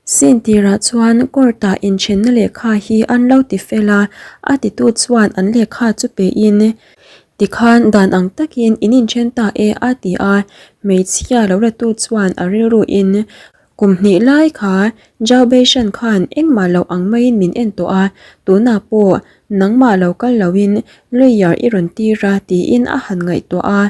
Scene tirah chuan court-ah inthenna lehkha hi an lo ti fel a, a titu chuan an lehkha chu pein tikhan dan ang takin in inthen ta e a ti a, hmeichhia lo latu chuan a rilruin kum hnih lai kha Zhao Beishan khan engmah loh ang maiin min en tawh a, tunah pawh nangmah lo kal loin lawyer i rawn tir a tiin a han ngaihtuah a,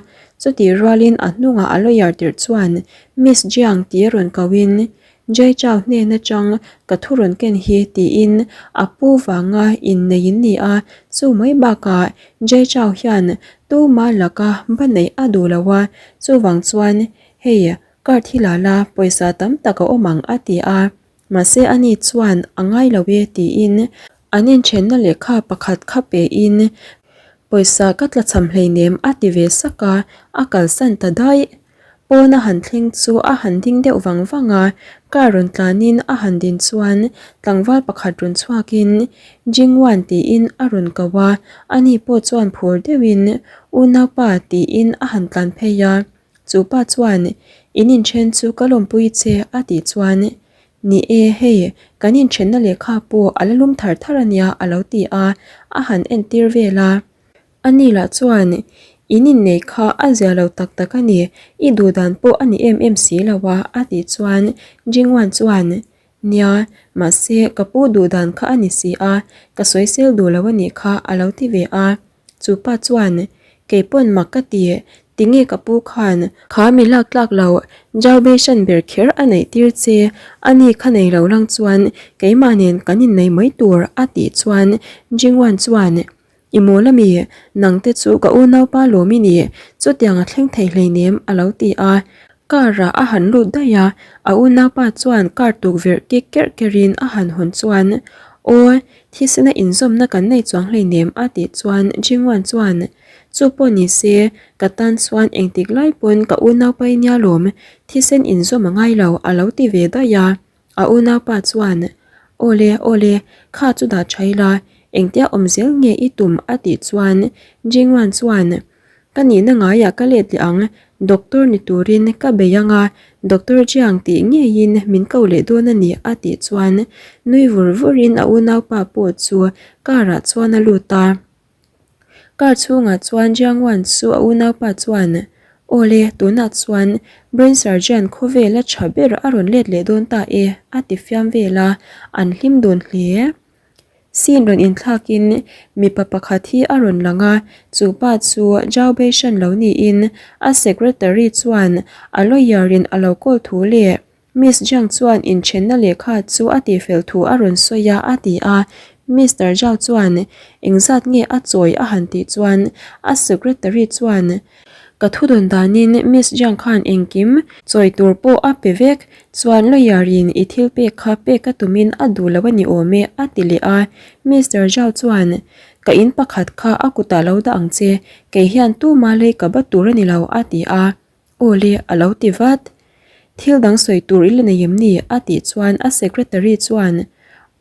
chutih rualin a hnungah a lawyer tirh chuan Miss Jiang ti rawn koin Jai Chau hnen atang ka thu rawn ken hi tiin a pu vanga innei in ni a, chu mai bakah Jai Chau hian tuma laka ba neih a duh lo a, chuvang chuan hei card hi la la pawisa tam tak a awm ang a ti a, mahse ani chuan a ngai lo e tiin an inthenna lehkha pakhat kha pein pawisa ka tlachham hleinem a ti ve sak a, a kalsan ta daih. Pawn a han thleng chu a han ding deuh vang vang a, car rawn tlanin a han din chuan tlangval pakhat rawn chhuakin Jingwan tiin a rawn ko a, ani pawh chuan phur deuhin Unaupa tiin a han tlan phei a, chu pa chuan In inthen chu ka lawmpui che a tih chuan Ni e, hei kan inthenna lehkha pawh a la lum thar thar ania a lo ti a, a han entir vel a. Ani lah chuan, In innei kha a zia lo tak tak a ni, i duh dan pawh a ni em em si lo a, a tih chuan Jingwan chuan, Nia, mahse ka pu duh dan kha a ni si a, ka sawisel duh lo a nih kha a lo ti ve a. Chu pa chuan, Kei pawn mak ka ti, tinge ka pu khan kha mi lak tlak lo Zhao Beishan ber kher a neih tir che, ani kha nei lo lang chuan keimah nen kan innei mai tur, a tih chuan Jingwan chuan, I mawl ami, nang te chu ka unaupa lawm i ni, chutiang a thleng thei hleinem a lo ti a. Car ah a han lut daih a, a unaupa chuan car tukverh kik kerh kerhin a han hawn chuan, Aw, thisena inzawmna kan nei chuang hleinem a tih chuan Jingwan chuan, Chu pawh ni se, ka tan chuan engtik lai pawn ka unaupa i nia lawm, thisen inzawm a ngai lo a lo ti ve daih a. A unaupa chuan, Awle, awle, kha chu dah tha ila, engtia awm zel nge i tum a tih chuan Jingwan chuan, Ka nihna ngaiah ka let leh ang, doctor ni turin ka bei ang a, Doctor Jiang tih ngeiin min ko leh dawn a ni a tih chuan nui vur vurin a unaupa pawh chu car ah chuan a lut a. Car chhungah chuan Jiangwan chu a unaupa chuan, Awle, tunah chuan brain surgeon khawvela tha ber a rawn let leh dawn ta e, a ti fiam vel a, an hlim dun hle. Scene rawn inthlakin mipa pakhat hi a rawn lang a, chu pa chu Zhao Beishan lo niin a secretary chuan a lawyer in a lo call thu leh Miss Jiang chuan inthenna lehkha chu a tihfel thu a rawn sawi a, a ti a. Mister Zhao chuan engzat nge a chawi a han tih chuan a secretary chuan ka thudawn danin Miss Jiang khan engkim chawi tur pawh a pe vek, chuan lawyer in i thil pek kha pek a tumin a duh lo a ni awm e a ti leh a. Mister Zhao chuan ka in pakhat kha a kutah lo dah ang che, kei hian tuma lei ka bat tur a ni lo a ti a. Aw le, a lo ti vat. Thil dang sawi tur i la nei em ni? a tih chuan a secretary chuan,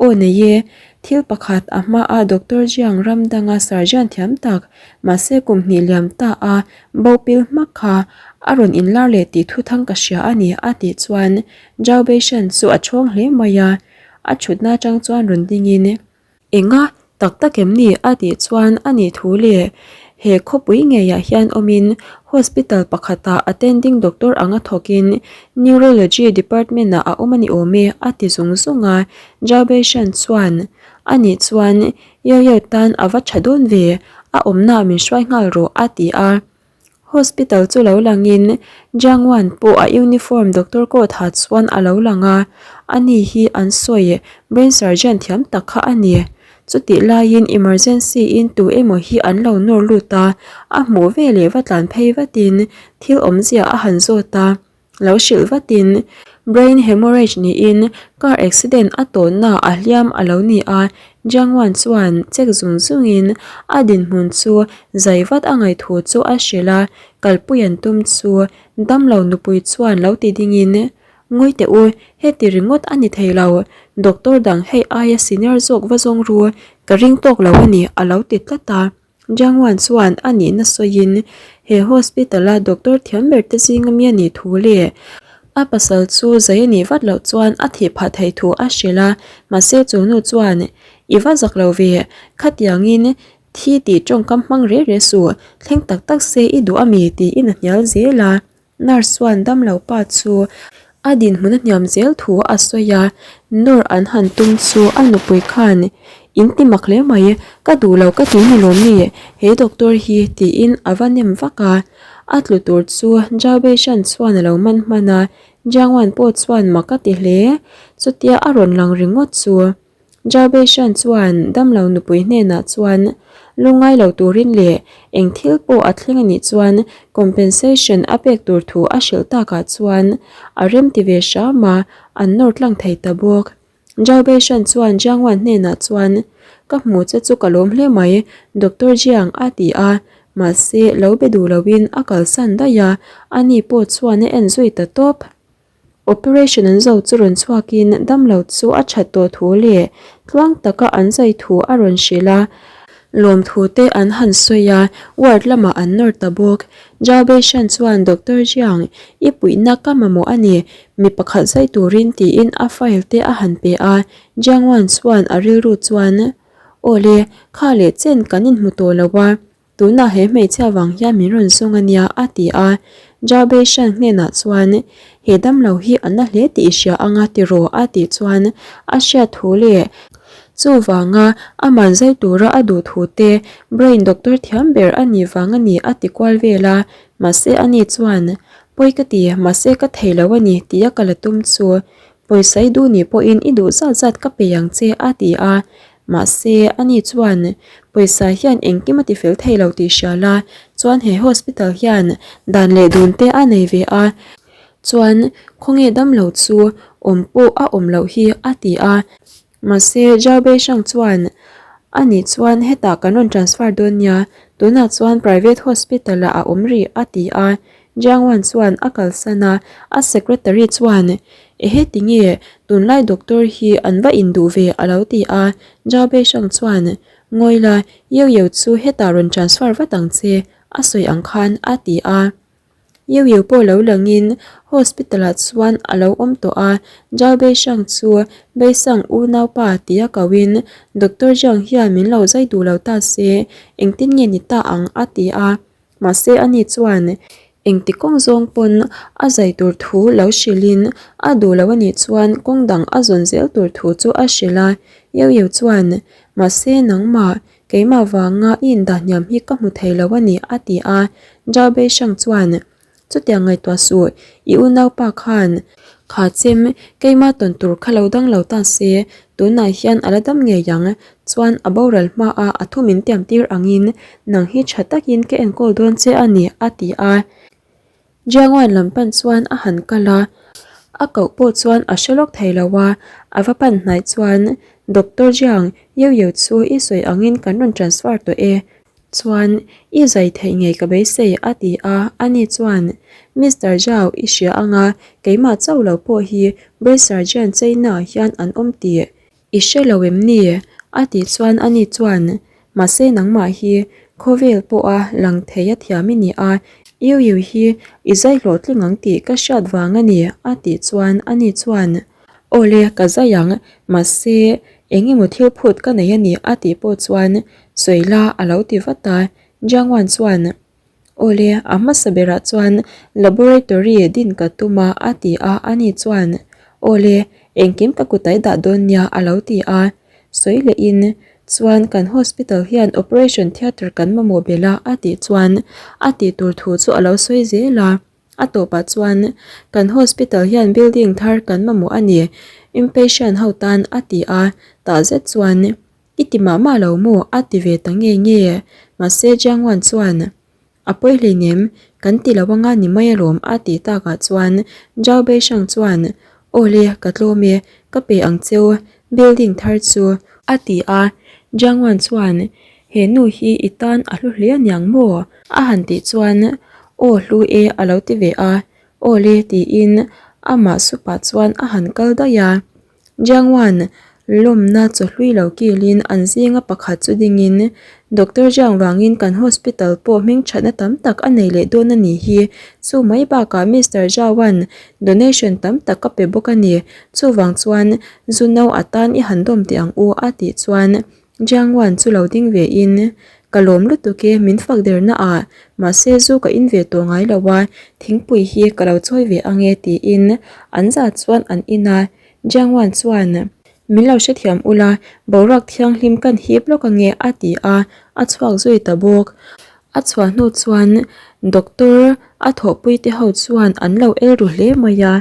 Aw nei e, thil pakhat a hmaa Doctor Jiang ram danga surgeon thiam tak, mahse kum hnih liam ta a bo pil hmak kha a rawn inlar leh tih thuthang ka hria a ni a tih chuan Zhao Beishan chu a chhawng hle mai a, a thutna atang chuan rawn dingin, Enga tak tak em ni? a tih chuan a nih thu leh he khawpui ngeiah hian awmin hospital pakhatah attending doctor anga thawkin neurology department ah a awm a ni awm e a ti zung zung a, Zhao Beishan chuan a nih chuan Yeo Yeo tan a va tha dawn ve, a awmna min hruai nghal rawh a ti a. Hospital chu lo langin Jiang Wan pawh a uniform doctor coat ha chuan a lo lang a, ani hi an sawi brain surgeon thiam tak kha a ni. Chutih laiin emergency in tu emaw hi an lo nawr lut a, a hmuh veleh va tlan phei vatin thil awmzia a han zawt a. Lo hrilh vatin brain hemorrhage niin car accident a tawnna a hliam a lo ni a, Jiang Wan chuan check zung zungin a dinhmun chu zai vat a ngaihthu chu a hrilh a, kalpui an tum chu damlo nupui chuan lo ti dingin, Ngawi teh u, heti ringawt a ni thei lo, doctor dang hei aia senior zawk va zawng ru, ka ring tawk lo a ni a lo ti tlat a. Jiangwan chuan a nihna sawiin he hospital-a doctor thiam ber te zinga mi a nih thu leh A pasal chu zai a nih vat loh chuan a thih phah thei thu a hrilh a, mahse chu nu chuan, I va zak lo ve, khatiangin thi tih tawngkam hmang re re suh, thleng tak tak se i duh a mi? tiin a hnial zel a. Nurse chuan damlo pa chu a dinhmun a hniam zel thu a sawi a, nawr an han tum chu a nupui khan, In ti mak hle mai, ka duh lo ka ti ni lawm mi, he doctor hi tiin a va nem vak a. A tlu tur chu Zhao Beishan chuan a lo man hman a, Jiang Wan pawh chuan mak a ti hle. Chutia a rawn lang ringawt chu Zhao Beishan chuan damlo nupui hnenah chuan lungngai lo turin leh eng thil pawh a thleng a nih chuan compensation a pek tur thu a hrilh takah chuan a remti ve hram a, an nawr tlang thei ta bawk. Zhao Beishan chuan Jiang Wan hnenah chuan, Ka hmu che chu ka lawm hle mai, Doctor Jiang a ti a. Mahse, lo be duh loin a kalsan daih a, ani pawh chuan a en zui ta tawp. Operation an zo chu rawn chhuakin damlo chu a that tawh thu leh tluang taka an zai thu a rawn hrilh a, lawmthu te an han sawi a, ward lamah an nawr ta bawk. Zhao Beishan chuan Doctor Jiang, i puihna ka mamawh a ni, Mi pakhat zai turin tiin a file te a han pe a, Jiang Wan chuan a rilru chuan, Aw le, kha leh chen kan inhmu tawh lo a, tunah he hmeichhia vang hian min rawn zawng a nia a ti a. Zhao Beishan hnenah chuan, He damlo hi a na hle tih i hria anga tiraw a tih chuan a hriat thu leh chuvanga aman zai tura a duh thu te brain doctor thiam ber a nih vang a ni a ti kual vel a, mahse ani chuan Pawi ka ti, mahse ka thei lo a ni tia ka la tum chu pawisa i duh nih pawhin i duh zat zat ka pe ang che a ti a, mahse ani chuan pawisa hian engkim a ti fel thei lo tih hria la, chuan he hospital hian dan leh dun te a nei ve a, chuan khawnge damlo chu awm pawh a awm loh hi a ti a. Mahse, Zhao Beishang chuan, A nih chuan hetah kan rawn transfer dawn nia, tunah chuan private hospital ah a awm rih, a ti a. Jiang Wan chuan a kalsan a, a secretary chuan, Ehe tinge, tunlai doctor hi an va induh ve, a lo ti a. Zhao Beishang chuan, Ngawi la, Yeu Yeu chu hetah rawn transfer vat ang che, a sawi ang khan, a ti a. Yeu Yeu pawh lo langin hospital ah chuan a lo awm tawh a, Zhao Beishang chu Beisang unaupa tia kohin Doctor Zhang hian min lo zai duh lo ta se engtin nge ni ta ang a ti a, mahse ani chuan engti kawng zawng pawn a zai tur thu lo hrilhin a duh lo anih chuan kawng dang a zawn zel tur thu chu a hrilh a, Yeu Yeu chuan mahse nangmah Keimah vanga i indah hniam hi ka hmu thei lo a ni, a ti a. Zhao Beishang chuan, Chutiang ngaihtuah suh, i unaupa khan kha chem keimah tawn tur kha lo dang lo ta se, tunah hian a la dam ngei ang, chuan a boral hmaah a thu min tiam tir angin nang hi tha takin ka enkawl dawn che a ni, a ti a. Jiangwan lam pan chuan a han kal a, a koh pawh chuan a hre lawk thei lo a, a va pan hnaih chuan Doctor Jiang, Yeu Yeu chu i sawi angin kan rawn transfer tawh e, chuan i zai theih ngei ka beisei a ti a, ani chuan Mister Zhao i hria anga keimah chauh lo pawh hi Brain Surgeon China ah hian an awm tih I hre lo em ni? A tih chuan ani chuan, Mahse nangmah hi khawvel pawha lang thei a thiam i ni a, Yu Yu hi i zai hlawhtling ang tih ka hriat vang a ni, a tih chuan ani chuan, Aw le, ka zai ang, mahse eng emaw thil phut ka nei a ni, a tih pawh chuan sawi la a lo ti vat a. Jiang Wan chuan, Awle, a hmasa berah chuan laboratory din ka tum a, a ti a, ani chuan, Awle, engkim ka kutai dah dawn nia, a lo ti a. Sawi lehin, Chuan kan hospital hian operation theatre kan mamawh belh a, a tih chuan a tih tur thu chu a lo sawi zel a. A tawpah chuan, Kan hospital hian building thar kan mamawh a ni, inpatient ho tan, a ti a, tah zet chuan, I ti mah mah lo maw? a ti ve ta nge nge. Mahse Jiang Wan chuan, A pawi hleinem, kan ti lo anga ni mai alawm a tih takah chuan Zhao Beishang chuan, Aw le, ka tlawm e, ka pe ang cheu, building thar chu. A ti a, Jiang Wan chuan, He nu hi i tan a hlu hle aniang maw? A han tih chuan, Aw hlu e a lo ti ve a, Aw le tiin amah supah chuan a han kal daih a. Jiang Wan. Lawmna chawhlui lo kilin an zinga pakhat chu dingin, Doctor Jiang vangin kan hospital pawh hmingthatna tam tak a nei leh dawn a nih hi. Chu mai bakah Mister Zhao-a'n donation tam tak a pe bawk a ni. Chuvang chuan zu no atan i han dawm teh ang u a tih chuan Jiang Wan chu lo ding ve in, Ka lawm lutuk e, min fak der na ah, mahse zu ka in ve tawh ngai lo a, thingpui hi ka lo chawi ve ang e tiin an zah chuan an in a, Jiang Wan chuan, Min lo hrethiam ula, boruak thianghlim kan hip lawk ange a ti a, a chhuak zui ta bawk. A chhuah hnu chuan doctor a thawhpui te ho chuan an lo el ru hle mai a,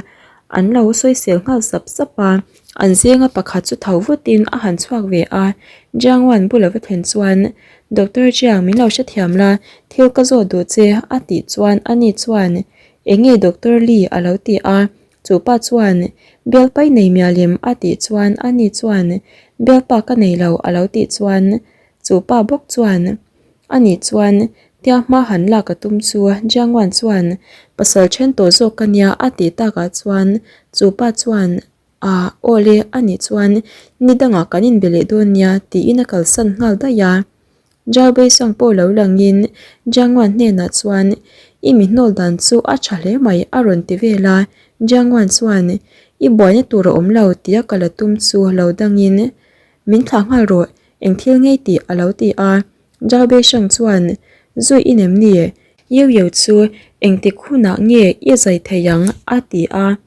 an lo sawisel nghal sap sap a, an zinga pakhat chu tho vutin a han chhuak ve a, Jiang Wan bula va thlen chuan Doctor Jiang min lo hrethiam la, thil ka zawt duh che a tih chuan ani chuan Enge Doctor Li a lo ti a, Chu pa chuan, Bialpai nei mial em? a tih chuan ani chuan, Bialpa ka nei lo a lo tih chuan chu pa bawk chuan, Ani chuan, Tia hma han lak a tum chu Jiangwan chuan, Pasal then tawh zawk ka nia a tih takah chuan chu pa chuan, Ah, aw le, ani chuan ni dangah kan inbe leh dawn nia tiin a kalsan nghal daih a. Zhao Beisang pawh lo langin Jiangwan hnenah chuan, I mi hnawl dan chu a tha hle mai a rawn ti vel a. Jiangwan chuan, I buaina tur a awm lo tia ka la tum chu lo dangin, Min thlah nghal rawh, eng thil ngei tih a lo ti a. Zhao Beisang chuan, Zui i nem ni? Yeu Yeu chu engtik hunah nge i zai thei ang? a ti a.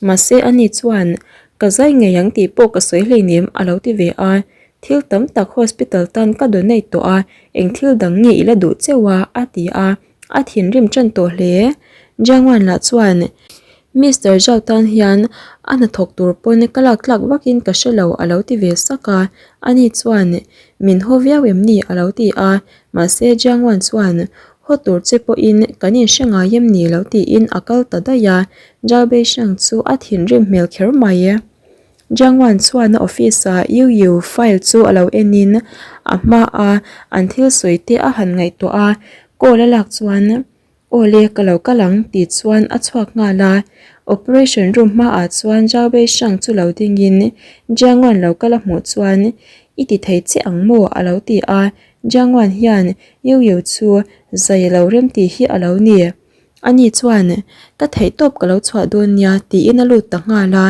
Mahse ani chuan, Ka zai ngei ang tih pawh ka sawi hleinem a lo ti ve a. Thil tam tak hospital tan ka donate tawh a, eng thil dang nge i la duh cheu a? a ti a, a thinrim tan tawh hle. Jiangwan lah chuan, Mister Zhao tan hian a hnathawk tur pawn ka lak tlak vakin ka hre lo a lo ti ve sak a. Ani chuan, Min haw viau em ni? a lo ti a. Mahse Jiangwan chuan, Haw tur che pawhin kan inhre ngai em ni lo tiin a kal ta daih a, Zhao Beisheng chu a thinrim hmel kher mai. Jiang Wan chuan a office ah Yu Yu file chu a lo enin a hma a an thil sawi te a han ngaihtuah a, call a lak chuan Aw le ka lo kal ang tih chuan a chhuak nghal a, operation room hmaah chuan Zhao Beisheng chu lo dingin Jiang Wan lo kal a hmuh chuan I ti thei che ang maw a lo ti a, Jiang Wan hian Yu Yu chu zai lo rem tih hi a lo ni. Ani chuan, Ka theihtawp ka lo chhuah dawn nia tiin a lut ta nghal a.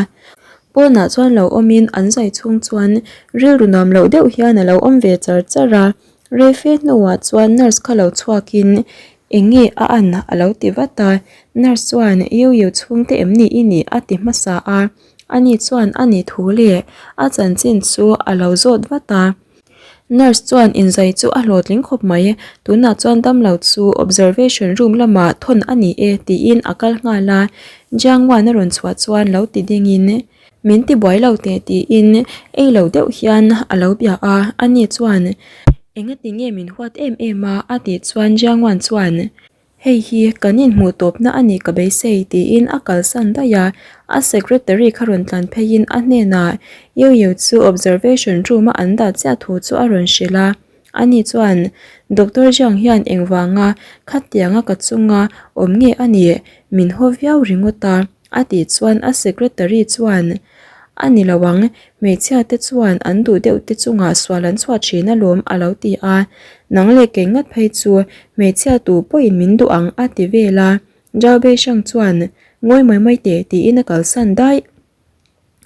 Pawnah chuan lo awmin an zai chhung chuan rilru nuam loh deuh hian a lo awm ve char char a. Rei fe hnuah chuan nurse kha lo chhuakin eng nge a an a lo ti vat a. Nurse chuan, Yu Yu chhungte em ni i nih? a ti hmasa a. Ani chuan a ni thu leh a chanchin chu a lo zawt vat a. Nurse chuan inzai chu a hlawhtling khawp mai, tunah chuan damlo chu observation room lamah thawn a ni e tiin a kal nghal a, Jiang Wan a rawn chhuah chuan lo ti dingin min ti buai lo teh tiin ei lo deuh hian a lo bia a, ani chuan engati nge min huat em em a a tih chuan Jiang Wan chuan Hei hi kan inhmuh tawpna a nih ka beisei tiin a kalsan daih a, a secretary kha rawn tlan pheiin a hnenah Yu Yu chu observation room a an dah chiah thu chu a rawn hrilh a. Ani chuan Doctor Jiang hian engvanga khatianga ka chunga awm nge a nih min haw viau ringawt a a tih chuan a secretary chuan A ni lo ang, hmeichhia te chuan an duh deuh te chungah sual an chhuah thin alawm a lo ti a, nang leh kei ngat phei chu hmeichhia tu pawhin min duh ang a ti vel a, Zhao Beisheng chuan ngawi mai mai teh tiin a kalsan daih.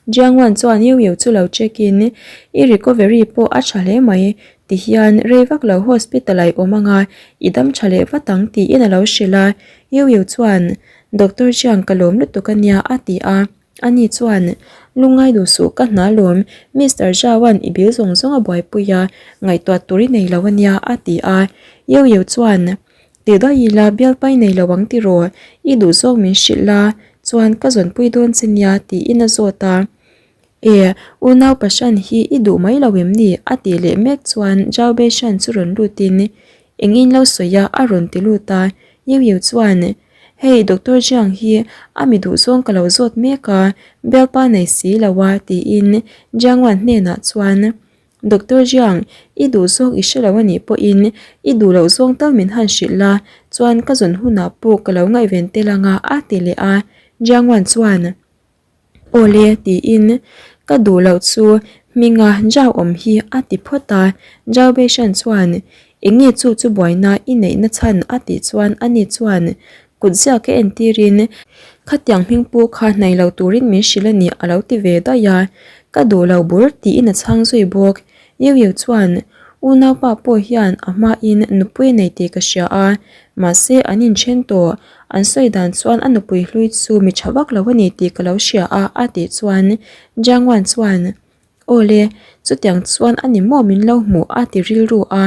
Jiang Wan chuan Yu Yu chu lo check in I recovery pawh a tha hle mai tihian rei vak lo hospital ah i awm anga i dam tha leh vat ang tiin a lo hrilh a, Yu Yu chuan Doctor Jiang ka lawm lutuk ania a ti a. Ani chuan, Lungngai duh suh ka hna lawm, Mister Zhao-a'n i bil zawng zawng a buaipui a, ngaihtuah tur i nei lo ania, a ti a. Yeu Yeu chuan, Ti daih ila bialpai nei lo ang tiraw, i duh zawk min hrilh la, chuan ka zawnpui dawn che nia, tiin a zawt a. E, unau Pashan hi i duh mai lo em ni? a tih leh mek chuan Zhao Beishan chu rawn lutin, Engin lo sawi a, a rawn ti lut a. Yeu Yeu chuan, Hei Doctor Jiang hi a mi duhzawng ka lo zawt mek a, bialpa nei si lo a tiin Jiang Wan hnenah chuan Doctor Jiang, i duhzawng i hre lo a nih pawhin i duh loh zawng tal min han hrilh la, chuan ka zawn hunah pawh ka lo ngaihven tel anga a ti leh a, Jiang Wan chuan. Awle tiin ka duh loh chu hminga Zhao awm hi a ti phawt a, Zhao Beishan chuan eng nge chu chu buaina i neihna chhan a tih chuan ani chuan kut ziak a entirin khatiang hming pu kha hnaih lo turin min hrilh a ni a lo ti ve daih a, ka duh lo bur tiin a chhang zui bawk. Yu Yu chuan, Unaupa pawh hian a hmain nupui a nei tih ka hria a, mahse an inthen tawh. An sawi dan chuan a nupui hlui chu mi tha vak lo a ni tih ka lo hria a, a tih chuan Jiang Wan chuan, Aw le, chutiang chuan a ni maw min lo hmuh a ti rilru a,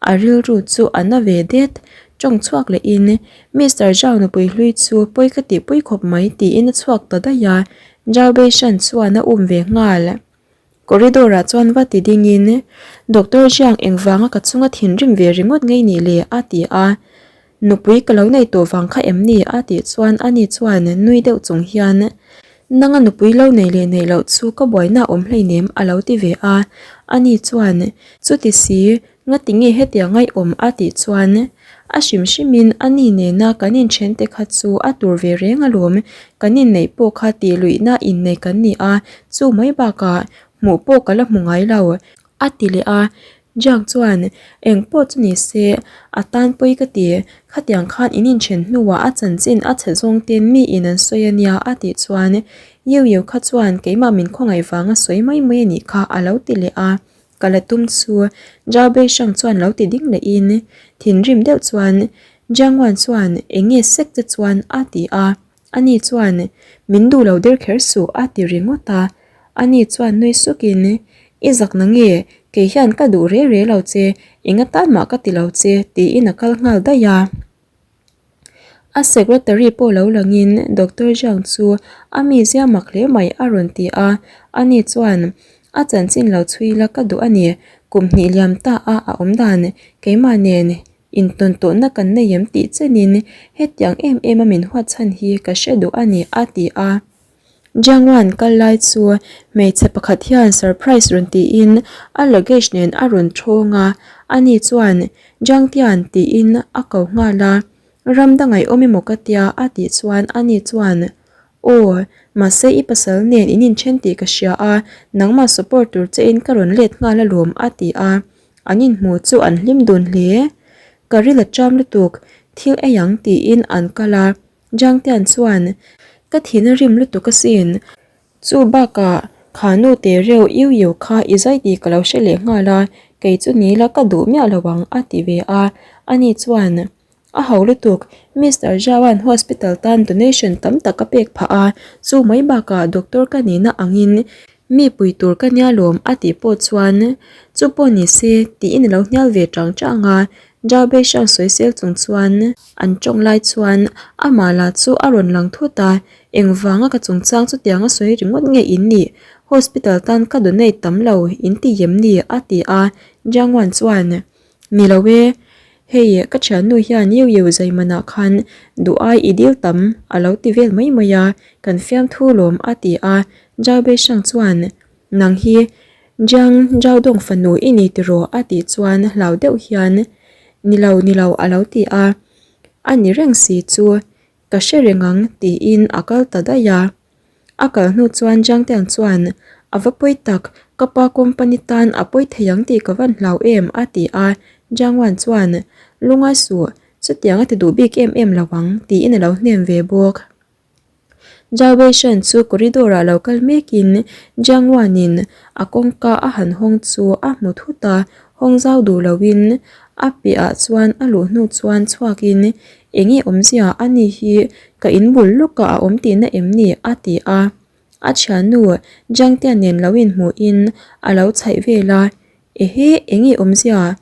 a rilru chu a na ve det. Tawng chhuak lehin, Mister Zhao nupui hlui chu pawi ka tihpui khawp mai tiin a chhuak ta daih a, Zhao Beishan chuan a um ve nghal. Corridor ah chuan va ti dingin, Doctor Jiang engvanga ka chunga thinrim ve ringawt ngei nih le? a ti a. Nupui ka lo nei tawh vang kha em ni? a tih chuan ani chuan nui deuh chung hian, Nanga nupui lo nei leh neih loh chu ka buaina awm hleinem a lo ti ve a. Ani chuan, Chuti si, Ngati nge hetiang ngaihawm a tih chuan a hrim hrimin a ni nena kan inthen te kha chu a tur ve reng alawm, kan inneih pawh kha tih luihna innei kan ni a, chu mai bakah hmuh pawh ka la hmu ngai lo a ti leh a, Jiang chuan eng pawh chu ni se a tan pawi ka ti, khatiang khan in inthen hnuah a chanchin a chhe zawng ten mi in an sawi a nia a tih chuan Yu Yu kha chuan keimah min khawngaih vanga sawi mai mai a nih kha a lo ti leh a. Ka la tum chu Zhao Beishang chuan lo ti ding leh in thinrim deuh chuan Jiang Wan chuan eng nge sek che chuan a ti a, ani chuan min duh lo der kher suh a ti ringawt a, ani chuan nui suk in i zak na nge kei hian ka duh re re lo che eng atan mah ka ti lo che tiin a kal nghal daih a. A secretary pawh lo langin Doctor Zhang chu a mizia mak hle mai a rawn ti a, ani chuan a chanchin lo chhui la ka duh a ni, kum hnih liam ta a a awm dan keimah nen intawn tawhna kan nei em tih chenin hetiang em em a min huat chhan hi ka hre duh a ni a ti a. Jiangwan kal lai chu hmeichhe pakhat hian surprise rawn tiin a luggage nen a rawn thawng a, ani chuan Jiangtian tiin a ko nghal a, ram dang ngaihawm emaw ka tia a tih chuan ani chuan Aw, mahse i pasal nen in inthen tih ka hria a, nangmah support tur che in ka rawn let nghal alawm a ti a, an inhmu chu an hlim dun hle. Ka ril a cham lutuk, thil ei ang tiin an kal a. Jiangtian chuan, Ka thin a rim lutuk asin. Chu bakah kha nu te reuh iu iu kha i zai tih ka lo hre leh nghal a, kei chu ni la ka duh miah lo ang a ti ve a. Ani chuan, A ho lutuk, Mister Zhao-a'n hospital tan donation tam tak a pek phah a, chu mai bakah doctor ka nihna angin mi pui tur ka nia lawm a tih pawh chuan, Chu pawh ni se tiin a lo hnial ve chang chang a. Zhao Beishan sawisel chung chuan, An tawng lai chuan amah lah chu a rawn lang thut a, engvanga ka chungchang chutiang a sawi ringawt nge in nih? Hospital tan ka donate tam lo in ti em ni? a ti a, Jiang Wan chuan, Ni lo e, hei ka thiannu hian Yu Yu Zaimanah khan duh ai i dil tam a lo ti vel mai mai a, kan fiamthu lawm a ti a, Zhao Beishang chuan, Nang hi Jiang Zhaodong fanu i ni tiraw? a tih chuan hlau deuh hian, Ni lo, ni lo a lo ti a. A ni reng si chu ka hre reng ang tiin a kal ta daih a. A kal hnu chuan Jiang Tian chuan, A va pawi tak, ka pa company tan a pawi thei ang tih ka van hlau em a ti a. Jiang Wan chuan, Lungai suh, chutiang a ti duh bik em em lo ang tiin a lo hnem ve bawk. Zhao Weishan chu corridor ah lo kal mekin Jiang Wan-in a kawngka a han hawng chu a hmu thut a, hawng zau duh loin a piahah chuan a luh hnu chuan chhuakin eng nge awmzia a ni hi ka in bul lawkah a awm tihna em ni a ti a, a thiannu Jiang Tian nen lo inhmuhin a lo chhaih vel a, ehe eng nge awmzia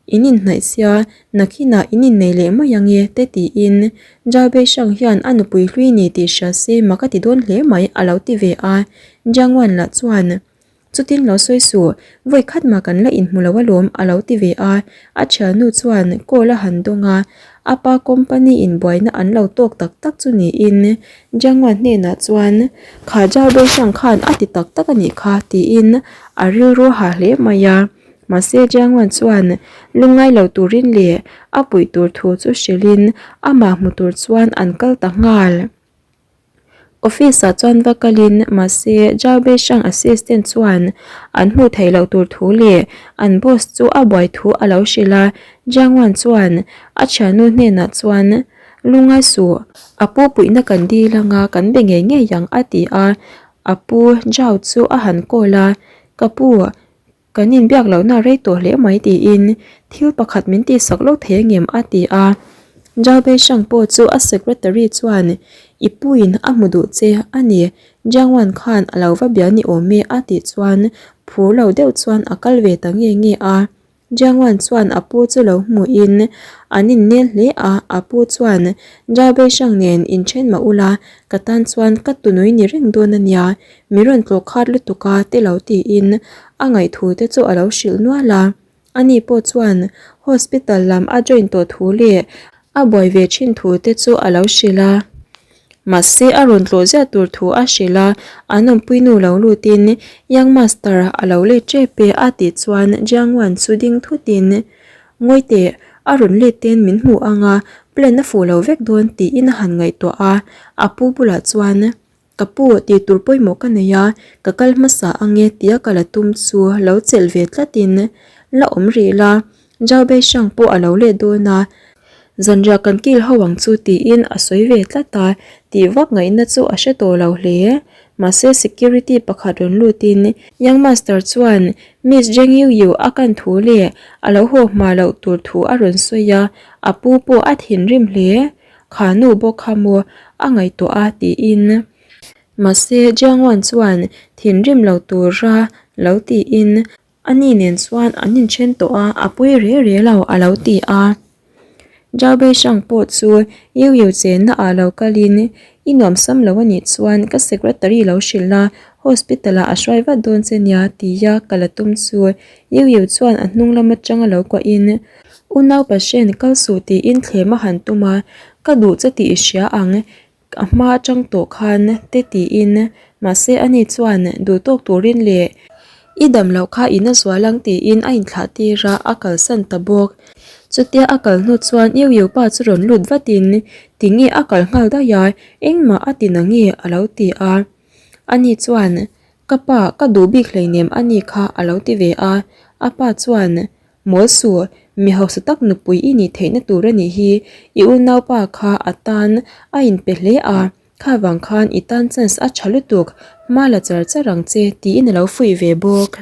In inhnaih sia, nakhinah in innei leh mai ang e, te tiin Zhao Beishang hian a nupui hlui ni tih hria se mak a ti dawn hle mai a lo ti ve a. Jiang Wan lah chuan, Chutin lo sawi suh, vawi khat mah kan la inhmu lo alawm a lo ti ve a. A thiannu chuan call a han dawng a, a pa company in buaina an lo tawk tak tak chu niin Jiang Wan hnenah chuan, Kha Zhao Beishang khan a ti tak tak a nih kha tiin a rilru ha hle mai a. Mahse Jiangwan chuan lungngai lo turin leh a puih tur thu chu hrilhin amah hmu tur chuan an kal ta nghal. Office ah chuan va kalin mahse Zhao Beishang assistant chuan an hmuh theih loh tur thu leh an boss chu a buai thu a lo hrilh a. Jiang Wan chuan a thiannu hnenah chuan Lungai suh, a pu puihna kan dil anga kan be ngei ngei ang a ti a. A pu Zhao chu a han call a, Ka pu, Kan inbiak lohna rei tawh hle mai tiin thil pakhat min tihsak lo thei angem a ti a. Zhao Beishang pawh chu a secretary chuan I puin a hmu duh che a ni, Jiang Wan khan a lo va bia ni awm e a tih chuan phur lo deuh chuan a kal ve ta nge nge a. Jiang Wan chuan a pu chu lo hmuhin an innel hle a, a pu chuan Zhao Beishang nen inthen mah ula ka tan chuan ka tunui ni reng dawn a nia, Mi rawn tlawh khat lutuk a ti lo tiin a ngaihthu te chu a lo hrilh nual a. Ani pawh chuan hospital lam a join tawh thu leh a buai ve thin thu te chu a lo hrilh a. Mahse a rawn tlawh ziah tur thu a hrilh a, an awmpuinu lo lutin Young Master a lo let tep e a tih chuan Jiang Wan chu ding thutin Ngawi teh, a rawn let ten min hmu ang a, plan a fuh lo vek dawn tiin a han ngaihtuah a, a pu bulah chuan Ka pu, tih tur pawimawh ka nei a, ka kal hmasa ange tia ka la tum chu lo chelh ve tlatin la awm rih la, Zhao Beishang pawh a lo let dawn a, zanriah kan kil ho ang chu tiin a sawi ve tlat a, tih vak ngaihna chu a hre tawh lo hle. Mahse security pakhat rawn lutin Young Master chuan Miss Zheng Yu Yu a kan thu leh a lo haw hma loh tur thu a rawn sawi a, a pu pawh a thinrim hle. Kha nu bawk kha maw a ngaihtuah a tiin. Mahse Jiangwan chuan thinrim lo tura lo tiin ani nen chuan an inthen tawh a, a pui re re lo a lo ti a. Zhao Beishang pawh chu Yu Yu chenna ah lo kalin i nuamsam lo anih chuan ka secretary lo hrilh a, hospital ah a hruai vat dawn che nia tia ka la tum chu Yu Yu chuan a hnung lam atanga lo kuahin Unau Pashen kal suh tiin thlem a han tum a, ka duh che tih i hria ang, a hma atang tawh khan te tiin, mahse ani chuan duh tawk turin leh i dam loh kha i na zual ang tiin a inthlah tir a, a kalsan ta bawk. Chutia a kal hnu chuan Yu Yu pa chu rawn lut vatin tinge a kal nghal daih a, engmah a ti nange a lo ti a. Ani chuan ka pa ka duh bik hleinem ani kha a lo ti ve a, a pa chuan Mawl suh, mi hausa tak nupui i nih theihna tur a nih hi, i unaupa kha a tan a inpe hle a, kha vang khan i tan chance a tha lutuk, hma la char char ang che tiin a lo fuih ve bawk.